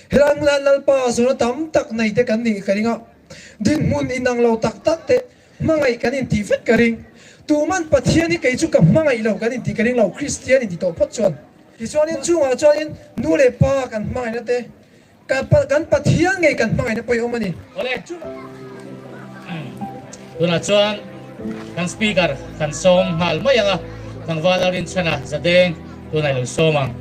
Helai hmunah hian Lalpa zawhna tam tak nei te kan nih ka ring a, dinhmun inang lo tak tak te hmangaih kan intih vek ka ring. Tuman Pathian hi kei chu ka hmangaih lo kan intih ka ring lo, Kristian inti tawh phawt chuan. Tichuanin chungah chuanin nu leh pa kan hmangaihna te, kan Pathian ngei kan hmangaihna pawh i awm a ni. Awle, tunah chuan kan speaker kan sawm nghal mai ang a, tlangval a rinchhan a, Zadeng tunah i lo sawm ang.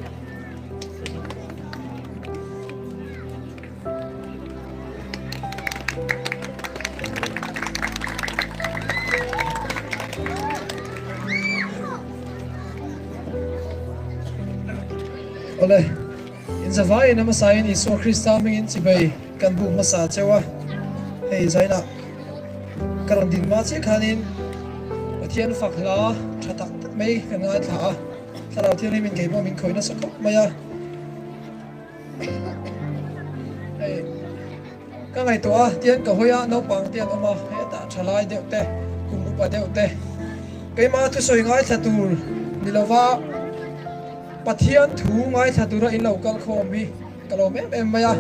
Awle, in zavaiin a hmasain Isua Krista hmingin chibai kan buk hmasa cheu a, hei zainah ka rawn din hma chiah khanin Pathian fak hla tha tak tak mai kan ngaithla a, Thlarau Thianghlimin keimah min khawih nasa khawp mai a. Hei ka ngaihtuah a tian ka hawi a naupang te an awm a hetah thalai deuh te kum upa deuh te keimah thusawi ngaithla tur ni lova Pathian thu ngaithla tura in lo kal khawm hi ka lawm em em mai a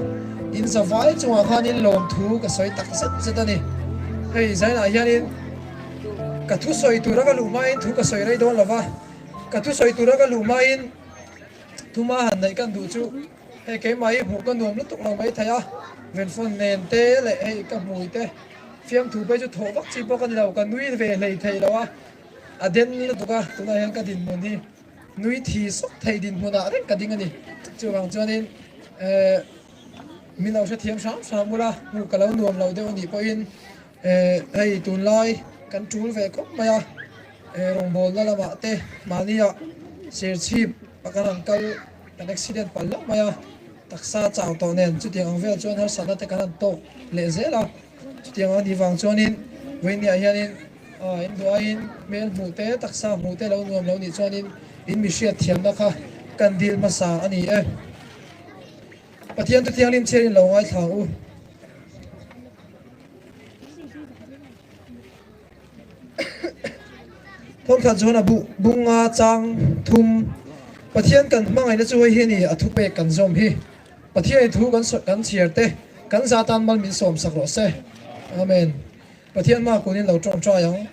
in zavai chungah khanin lawmthu ka sawi tak zet zet a ni hei zainah hianin ka thusawi tura ka luh hmain thu ka sawi rei dawn lova ka thusawi tura ka luh hmain Thuma han neih kan duh chu hei keimah hi hmuh ka nuam lutuk lo mai thei a, venfon nen te leh hei ka hmui te fiamthu phei chu thawh vak chi pawh ka ni lo, ka nui ve hlei thei lo a, a den lutuk a, tunah hian ka dinhmun hi nui thi sawk thei dinhmunah reng ka ding a ni. Chuvang chuanin eh min lo hrethiam hram hram ula, hmuh ka lo nuam lo deuh a nih pawhin eh hei tunlai kan tul ve khawp mai a. Rawngbawlna lamah te mahnia serchhip a kan han kal kan accident palh hlauh mai a, taksa chau tawh nen chutiang ang vel chuan harsatna te kan han tawk leh zel a, chutiang ang anih vang chuanin vawinia hianin in duaiin hmel hmuh te taksa hmuh te lo nuam lo nih chuanin in mi hriat thiamna kha kan dil hmasa a ni e. Pathian thu thianghlim chhiarin lo ngaithla ang u. Thawmkhat chuan a bu bunga chang thum Pathian kan hmangaihna chu hei hi a ni, a thupek kan zawm hi. Pathian i thu kan kan chhiar te, kan za tan mal min sawm sak rawh se. Amen. Pathian hma kunin lo tawngtai ang.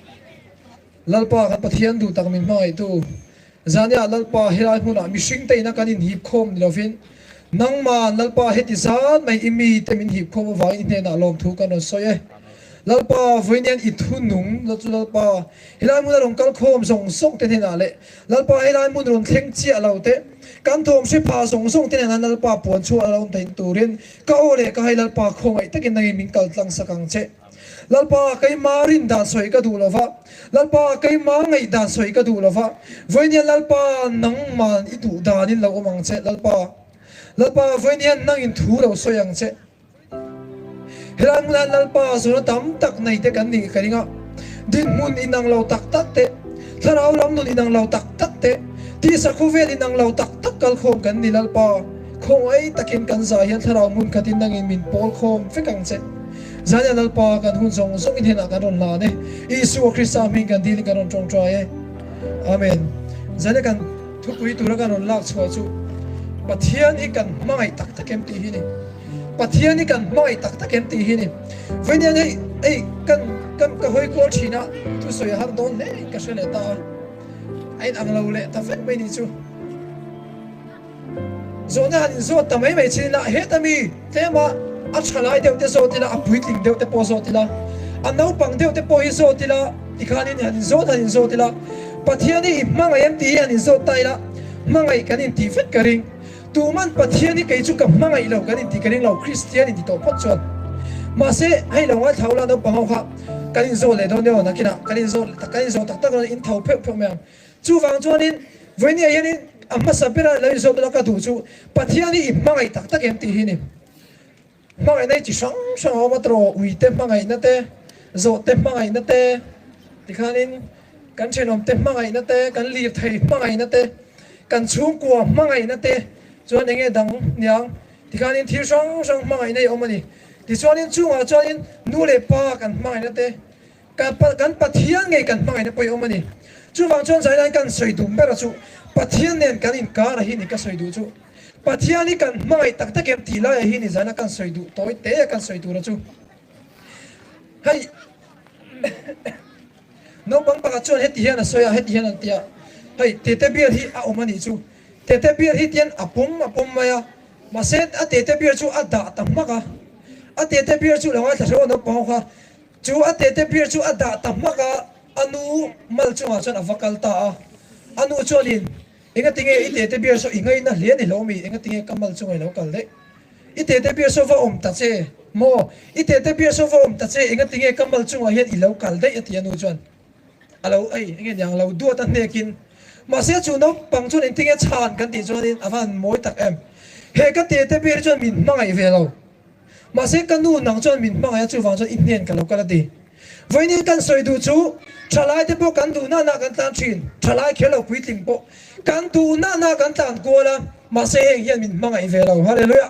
Lalpa kan Pathian duh tak min hmangaihtu. Zaniah Lalpa helai hmunah mihring te ina kan inhip khawm ni lovin, nangmah Lalpa heti zan mai i mite min hip khawm avangin i hnenah lawmthu kan rawn sawi e. Lalpa, vawiin i thu nung la chu Lalpa, helai hmuna rawn kal khawm zawng zawng te hnenah leh Lalpa helai hmun rawn thleng chiah lo te, kan thawm hre pha zawng zawng te hnenah Lalpa puan chhuah la awm theih turin ka aw leh ka hai Lalpa khawngaih takin nangin min kal tlang sak ang che. Lalpa, keimah rin dan sawi ka duh lo va, Lalpa, keimah ngaih dan sawi ka duh lo va, vawiin Lalpa, nangman i duh danin lo awm ang che, Lalpa. Lalpa, vawiin nangin thu lo sawi ang che. Helai hmunah Lalpa zawhna tam tak nei te kan nih ka ring a, dinhmun inang lo tak tak te, thlarau lam nun inang lo tak tak te, tisa khawvel inang lo tak tak kalkhawm kan ni Lalpa, khawngaih takin kan zah hian thlarau hmun khatin nangin min pawl khawm vek ang che. Zania Lalpa kan hun zawng zawngin henah kan rawn hlan e. Isua Krista hming kan dilin kan rawn tawngtai e. Amen. Zania kan thupui tura kan rawn lak chhuah chu Pathian hi kan hmangaih tak tak em tih hi ni. Pathian hi kan hmangaih tak tak em tih hi ni. Vawiin hei hei kan kan ka hawi kual thin a, thusawi a har dawn hle in ka hre leh ta a. A inang lo leh ta vek mai ni chu. Zawhna han inzawt ta mai mai chin ila, heta mi tlema a tha lai deuh te zawt ila, a puitling deuh te pawh zawt ila, a naupang deuh te pawh hi zawt ila, tikhanin han inzawt han inzawt ila, Pathian hi i hmangaih em tih hi han inzawt ta ila, hmangaih kan intih vek ka ring. Tuman Pathian hi kei chu ka hmangaih lo kan intih ka ring lo, Kristian inti tawh phawt chuan. Mahse, hei lo ngaithla ula naupang ho kha kan inzawt leh dawn nia aw nakinah kan inzawt kan inzawt tak tak dawn in tho pheuh pheuh mai ang. Chuvang chuanin vawinia hianin a hmasa bera lo inzawt ula ka duh chu Pathian hi i hmangaih tak tak em tih hi ni. Hmangaihna hi chi hrang hrang a awm a tawh, uite hmangaihna te, zawhte hmangaihna te, tikhanin kan thenawmte hmangaihna te, kan lirthei hmangaihna te, kan chhungkua hmangaihna te chuan enge dang niang tikhanin thil hrang hrang hmangaihna hi a awm a ni. Tichuanin chungah chuanin nu leh pa kan hmangaihna te, Kan kan Pathian ngei kan hmangaihna pawh i awm a ni. Chuvang chuan zailain kan sawi duh ber a chu Pathian nen kan inkar a hi ni ka sawi duh chu. Pathian hi kan hmangaih tak tak em tih laiah hi nizan a kan sawi duh tawi te a kan sawi tur a chu. Hei naupang pakhat chuan heti hian a sawi a, heti hian an ti a, hei tete beer hi a awm a nih chu. Tete beer hi tian a pawm a pawm mai a, mahse a tete beer chu a dah ta hmak a. A tete beer chu lo ngaithla hreuh a naupang ho kha. Chu a tete beer chu a dah ta hmak a, a nu mal chungah chuan a va kal ta a. A nu chuanin, Engatinge i tete beer saw i ngaina hle a ni lo mi? Engatinge ka mal chungah i lo kal daih? I tete beer saw va awm ta che maw? I tete beer saw va awm ta che, engatinge ka mal chungah hian i lo kal daih? a ti a nu chuan. A lo ei, enge niang lo duat a hnekin. Mahse chu naupang chuan engtinge chhan kan tih chuanin a van mawi tak em. He ka tete beer chuan min hmangaih ve lo. Mahse ka nu nang chuan min hmangaih a chuvang chuan i hnen ka lo kal a ti. Vawiin kan sawi duh chu thalai te pawh kan duh nana kan tlan thin, thalai kher lo puitling pawh kan duh nana kan tlan kual a, mahse heng hian min hmangaih ve lo. Hallelujah!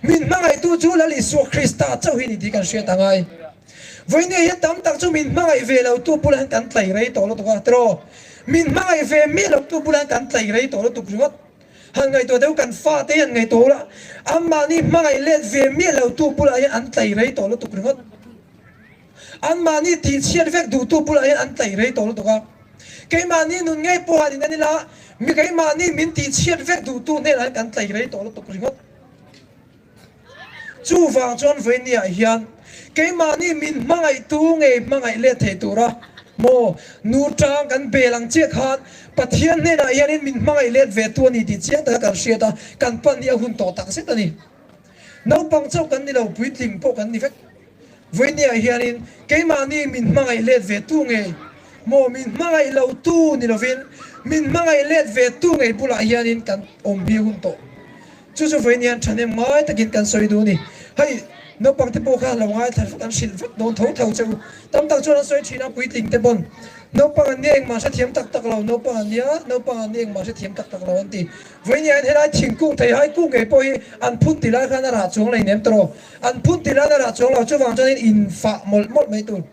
Min hmangaihtu chu Lal Isua Krista chauh hi ni tih kan hriat a ngai. Vawiin hian tam tak chu min hmangaih ve lo tu bulah hian kan tlai rei tawh lutuk a, tiraw? Min hmangaih ve miah lo tu bulah hian kan tlai rei tawh lutuk ringawt. Han ngaihtuah deuh kan fate hi an ngaihtuah ula, anmahni hmangaih let ve miah lo tu bulah hian an tlai rei tawh lutuk ringawt. Anmahni tihchhiat vek duhtu bulah hian an tlai rei tawh lutuk a. Keimahni nun ngei pawh han in en ila, mi keimahni min tihchhiat vek duhtu hnenah hian kan tlai rei tawh lutuk ringawt. Chuvang chuan vawinia hian keimahni min hmangaihtu ngei hmangaih let thei tura maw nu tang kan bel ang chiah khan Pathian hnenah hianin min hmangaih let ve tu a ni tih chiang taka kan hriat a, kan pan hi a hun tawh tak zet a ni. Naupang chauh kan ni lo, puitling pawh kan ni vek. Vawinia hianin keimahni min hmangaih let ve tu ngei maw min hmangaih lo tu ni lovin min hmangaih let ve tu ngei bulah hianin kan awm hi a hun tawh. Chu chu vawiin hian thahnem ngai takin kan sawi duh a ni. Hei, naupang te pawh kha lo ngaithla vek an hrilh vek dawn tho tho che u. Tam tak chuan an sawi thin a, puitling te pawn naupang an nia engmah hrethiam tak tak lo, naupang an nia, naupang an nia engmah hrethiam tak tak lo an ti. Vawiin hian helai thingkung thei hai kung ngei pawh hi an phun ti lai khan a rah chuang lei nem tawh. An phun ti lai a rah chuang lo, chuvang chuanin infah mawlh mawlh mai tur.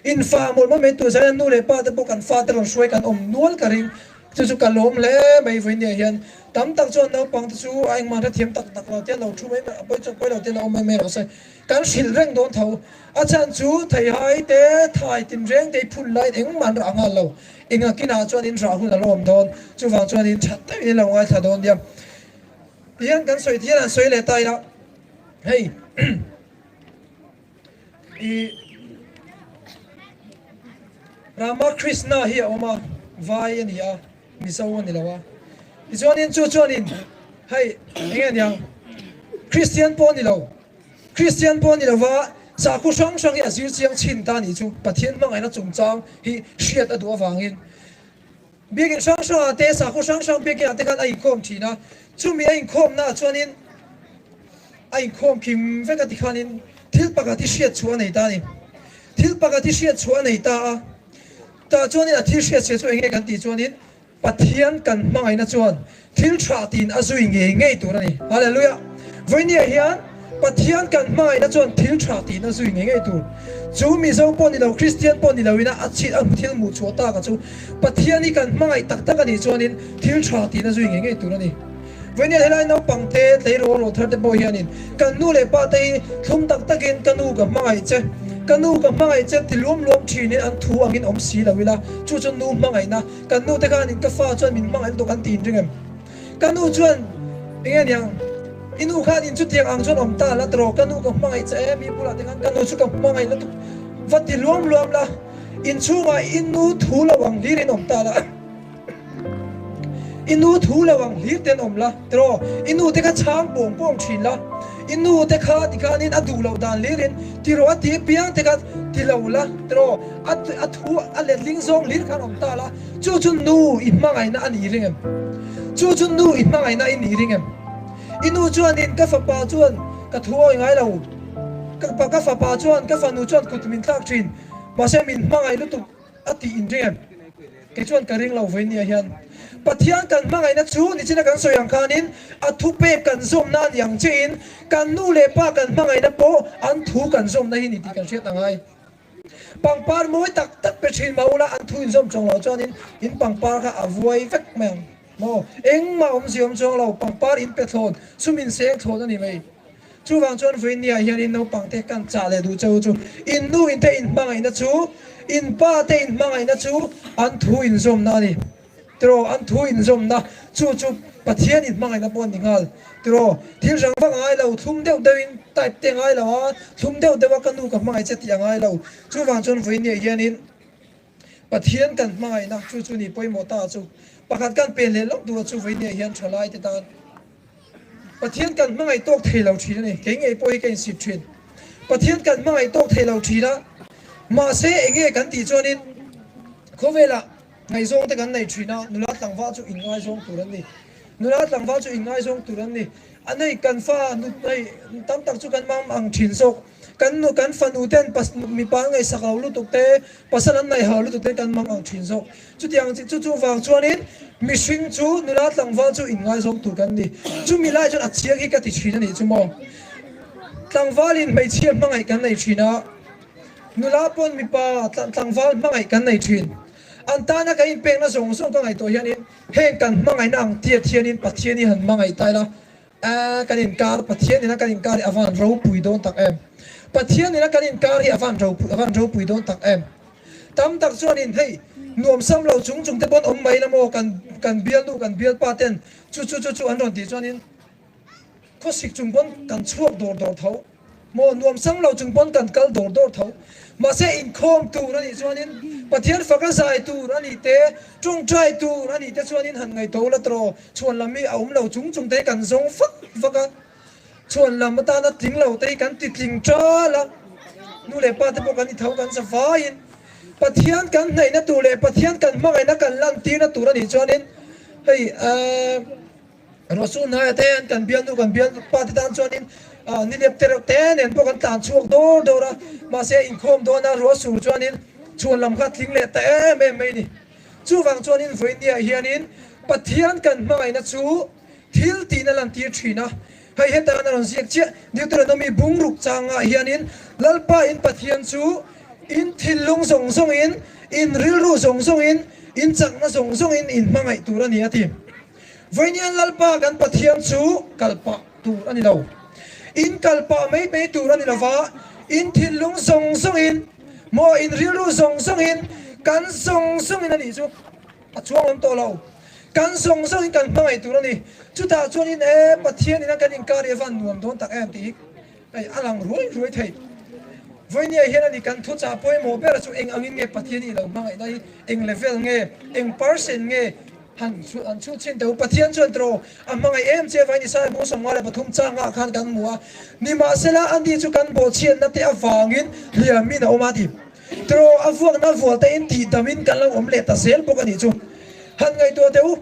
Infah mawlh mawlh mai tur zain nu leh pa te pawh kan fate rawn hruai kan awm nual ka ring. Chu chu ka lawm hle mai vawinia hian tam tak chuan naupang te chu a engmah hrethiam tak tak lo te an lo thu mai mai a pawi chuan pawi lo te an lo awm mai mai rawh se. Kan hrilh reng dawn tho. A chhan chu theihai te thai tinreng te i phun laiin engmah an rah nghal lo. Enga kinah chuan in rah hun a lo awm dawn. Chuvang chuan in that deuhin in lo ngaithla dawn nia. Tihian kan sawi tihian an sawi leh ta ila hei. I Rama Krishna hi a awm a, vai a ni a, Mizo a ni lo a. Tichuanin chu chuanin hei eng nge niang Kristian pawh a ni lo, Kristian pawh a ni lo va, sakhaw hrang hrang hi a zir chiang chhin ta a nih chu Pathian hmangaihna chungchang hi hriat a duh avangin. Biakin hrang hrangah te, sakhaw hrang hrang biakinah te khan a inkhawm thin a, chumi a inkhawmnaah chuanin a inkhawm kim vek a tikhanin thil pakhat hi hriat chhuah a nei ta a ni. Thil pakhat hi hriat chhuah a nei ta a, tah chuanin a thil hriat chhuah chu eng nge kan tih chuanin Pathian kan hmangaihna chuan thil tha tiin a zui ngei ngei tur a ni. Hallelujah! Vawinia hian Pathian kan hmangaihna chuan thil tha tiin a zui ngei ngei tur. Chu Mizo pawh ni lo, Kristian pawh ni loin a chhit a thil hmuh chhuah tak a chu Pathian hi kan hmangaih tak tak a nih chuanin thil tha tiin a zui ngei ngei tur a ni. Vawinia helai naupang te, tleirawl rawh thar te pawh hianin kan nu leh pa te hi thlum tak takin ka nu ka hmangaih che, ka nu ka hmangaih che ti luam luam thinin an thu angin awm si lo ila, chu chu nu hmangaihna Kan nu te khanin ka fa chuan min hmangaih lutuk an ti inring em? Ka nu chuan enge niang? I nu khan in chutiang ang chuan awm ta la tawh ka nu ka hmangaih che em? I bulah te khan ka nu chu ka hmangaih lutuk va ti luam luam la, inchhungah i nu thu lo ang hlir in awm ta la, i nu thu lo ang hlir ten awm la tawh i nu te kha chhang pawng pawng thin la, i nu te kha tikhanin a duh loh dan hlirin ti rawh a ti piang te kha ti lo la tawh. A thu a letling zawng hlir khan awm ta la, chu chu nu i hmangaihna a nih ring em? Chu chu nu i hmangaihna i nih ring em? I nu chuanin ka fapa chuan ka thu awi ngai lo, ka ka fapa chuan ka fanu chuan kut min thlak thin, mahse min hmangaih lutuk a tih in ring em? Kei chuan ka ring lo vawi nia hian Pathian kan hmangaihna chu nichina kan sawi ang khanin a thupek kan zawmna a ni ang chiahin kan nu leh pa kan hmangaihna pawh an thu kan zawmna hi ni tih kan hriat a ngai. Pangpar mawi tak tak pe thin mah ula an thu inzawm chawng loh chuanin in pangpar kha a vuai vek mai ang. Maw? Engmah awmzia awm chuang lo, pangpar in pe thlawn, sum in seng thlawn a ni mai. Chuvang chuan vawinia hianin naupangte kan chah leh duh che u chu, in nu in te in hmangaihna chu, in pa te in hmangaihna chu an thu inzawmna a ni. Tiraw, an thu inzawmna chu chu Pathian in hmangaihna pawh a ni nghal. Tiraw, thil hrang vak a ngai lo, thlum deuh deuhin type te a ngai lo a, thlum deuh deuha ka nu ka hmangaih che tih a ngai lo. Chuvang chuan vawinia hianin Pathian kan hmangaihna chu chu ni pawimawh ta chu pakhat kan pen leh lawk duh a chu vawinia hian thalai te tan Pathian kan hmangaih tawk thei lo thin a ni. Kei ngei pawh hi ka insit thin. Pathian kan hmangaih tawk thei lo thin a, mahse enge kan tih chuanin khawvelah ngaihzawng te kan nei thin a, nula tlangval chu inngaizawng tur an ni. Nula tlangval chu inngaizawng tur an ni. A nei kan fa nu nei tam tak chu kan mang ang thin zawk. Kan nu kan fanu ten pas mipa an ngaihsak lo lutuk te, pasal an ngaihho lutuk te kan mang ang thin zawk. Chutiang chu chu vang chuanin mihring chu nula tlangval chu inngaizawng tur kan ni. Chumi lai chuan a chiang hi ka ti thin a nih chu maw. Tlangvalin hmeichhia hmangaih kan nei thin a, nula pawn mipa tlangval hmangaih kan nei thin. An tana kan inpekna zawng zawng ka ngaihtuah hianin heng kan hmangaihna ang tiat hianin Pathian hi han hmangaih ta ila, Aaa kan inkar Pathian ina kan inkar hi a van ropui dawn tak em? Pathian ina kan inkar hi a van ropui a van ropui dawn tak em? Tam tak chuanin hei nuam sam lo chung chung te pawn awm mai la maw kan kan bialnu kan bialpa ten chu chu chu chu an rawn tih chuanin khawsik chung pawn kan chhuak dawr dawr tho. Maw nuam sang lo chung pawn kan kal dawr dawr tho. Mahse inkhawm tur a nih chuanin Pathian faka zai tur a nih te, tawngtai tur a nih te chuanin han ngaihtuah ula tawh chhuan lam hi a awm lo chung chung te hi kan zawng fak fak a, chhuan lam atana tling lo te hi kan ti tling tal a, nu leh pa te pawh kan i tho kan za vaiin Pathian kan hnaihna tur leh Pathian kan hmangaihna kan lantirna tur a nih chuanin hei eeh. Ruahsur hnaia te an kan bialnu kan bial pa te tan chuanin nilep te reuh te nen pawh kan tlan chhuak dawr dawr a, mahse inkhawm dawna ruahsur chuanin chhuan lam kha a tling leh ta em em mai a ni. Chuvang chuanin vawinia hianin Pathian kan hmangaihna chu thil tihna lantir thin a, hei hetan a rawn ziak chiah Deuteronomy bungruk changah hianin Lalpa in Pathian chu in thinlung zawng zawngin, in rilru zawng zawngin, in chakna zawng zawngin in hmangaih tur a ni a ti. Vawiinian Lalpa kan Pathian chu kal pah tur a ni lo. In kal pah mai mai tur a ni lo va, in thinlung zawng zawngin, maw in rilru zawng zawngin, kan zawng zawngin a nih chu a chuang awm tawh lo. Kan zawng zawngin kan hmangaih tur a ni. Chutah chuanin e Pathian ina kan inkar hi a van nuam dawn tak em tih hi hei a lang ruai ruai thei. Vawinia hian a ni kan thuchah pawimawh ber chu eng angin nge Pathian i lo hmangaihna hi eng level nge, eng percent nge, Han an chhut chhin teh u. Pathian chuan tiraw a hmangaih em che vain Isaiah bung 53 changah khan kan hmu a, nimahsela ani chu kan bawhchhiatna te avangin hliamin a awm a ti. Tiraw a vuakna vual te in tihdamin kan lo awm leh ta zel bawk a nih chu. Han ngaihtuah teh u.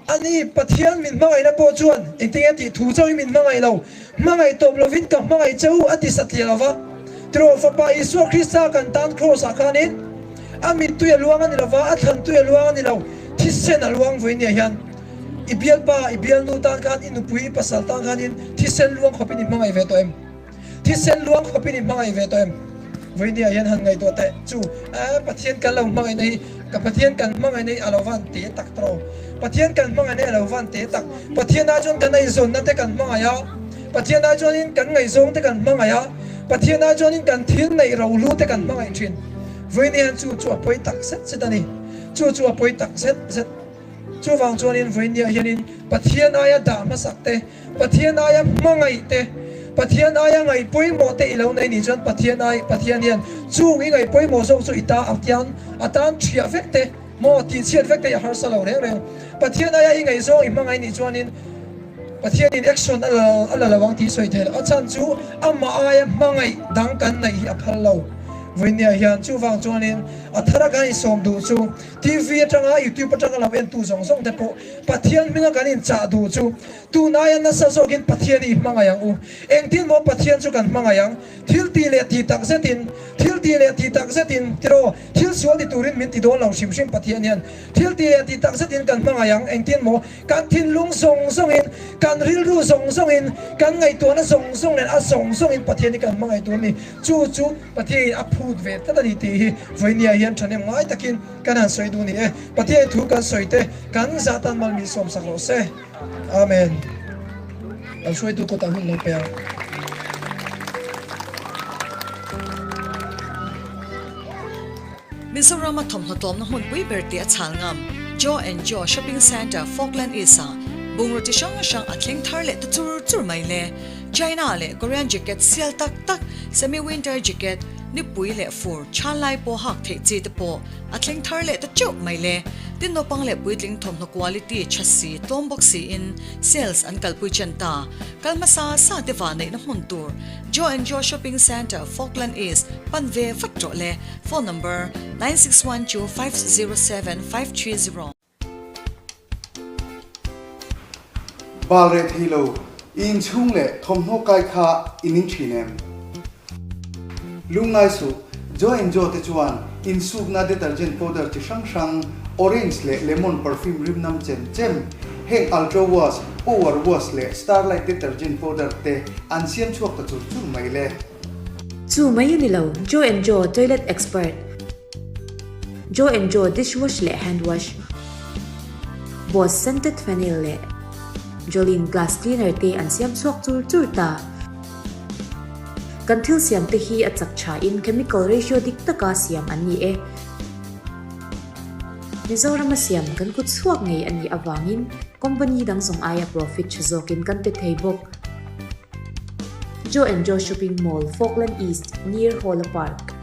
Ani Pathian min hmangaihna pawh chuan engtinge tih thu chauhin min hmangaih lo, hmangaih tawp lovin ka hmangaih che u a ti satliah lo va. Tiraw Fapa Isua Krista kan tan Kraws ah khanin a mittui a luang a ni lo va, a thlantui a luang a ni lo, thisen a luang vawi nia hian i bialpa, i bialnu tan khan, i nupui, i pasal tan khanin thisen luang khawpin i hmangaih ve tawh em? Thisen luang khawpin i hmangaih ve tawh em? Vawi nia hian han ngaihtuah teh chu, eh, Pathian kan lo hmangaihna hi, ka Pathian kan hmangaihna hi a lo van te tak tawh. Pathian kan hmangaihna hi a lo van te tak. Pathian ai chuan kan eizawnna te kan hmangaih a, Pathian ai chuanin kan ngaihzawng te kan hmangaih a, Pathian ai chuanin kan thil neih rohlu te kan hmangaih thin. Vawiin hian chu chu a pawi tak zet zet a ni. Chu chu a pawi tak zet zet. Chuvang chuanin vawiin hianin Pathian aia dah hmasak te, Pathian aia hmangaih te, Pathian aia ngaih pawimawh te i lo nei nih chuan Pathian ai Pathian hian chung i ngaih pawimawh zawk chu i ta a tiang a tan thiah vek te maw tihchhiat vek te i harsa lo reng reng. Pathian aia i ngaihzawng i hmangaih nih chuanin Pathianin action a la a la lo ang tih sawi theih loh. A chhan chu amah aia hmangaih dang kan neih hi a phal lo. Vawinia hian chuvang chuanin a thara kan insawm duh chu TV atanga YouTube atanga lo entu zawng zawng te pawh Pathian hminga kan inchah duh chu tunaia nasa zawkin Pathian hi i hmangaih ang u. Engtin maw Pathian chu kan hmangaih ang? Thil tih leh tih tak zetin, thil tih leh tih tak zetin, tiraw, thil sual ti turin min ti dawn lo hrim hrim Pathian hian. Thil tih leh tih tak zetin kan hmangaih ang. Engtin maw? Kan thinlung zawng zawngin, kan rilru zawng zawngin, kan ngaihtuahna zawng zawng nen a zawng zawngin Pathian hi kan hmangaih tur a ni. Chu chu Pathianin a phu. phut ve tlat a ni tih hi vawinia hian thahnem ngai takin kan han sawi duh a ni e. Pathian thu kan sawi te kan zah tan mal min sawmsak rawh se. Amen. Kan hruaitu kutah hun lo pe ang. Mizoram a thawmhnaw tlawmna hmunpui ber tih a chhal ngam Joe and Joe Shopping Centre Falkland East ah bungraw chi hrang hrang a thleng thar leh ta chur chur mai le. China leh Korean jacket sial tak tak, semi winter jacket, nipui leh fur chhan lai pawh hak theih chi te pawh a thleng thar leh ta teuh mai le. Tin naupang leh puitling thawmhnaw quality tha si tlawm bawk siin sales an kalpui chen ta. Kal hmasa sa te va neihna hmun tur Joe and Joe Shopping Centre Falkland East pan ve vat rawh le. Phone number, 9612 507 530. Bal reh thei lo, i inchhung leh thawmhnaw kai kha i ning thin em? Lungngai suh, Joe and Joe te chuan insukna detergent powder chi hrang hrang, orange leh lemon perfume rim nam chem chem, heng Ultra Wash, Power Wash leh Starlight detergent powder te an siam chhuak ta chur chur mai le. Chu mai a ni lo, Joe and Joe toilet expert, Joe and Joe dish wash leh hand wash, Boss scented phenyl leh Jolene glass cleaner te an siam chhuak chur chur ta. Kan thil siam te hi a chak tha in chemical ratio dik taka siam an ni e. Mizoram a siam kan kut chhuak ngei a nih avangin company dang zawng aia profit tha zawkin kan pe thei bawk. Joe and Joe Shopping Mall, Falkland East, near Hawla Park.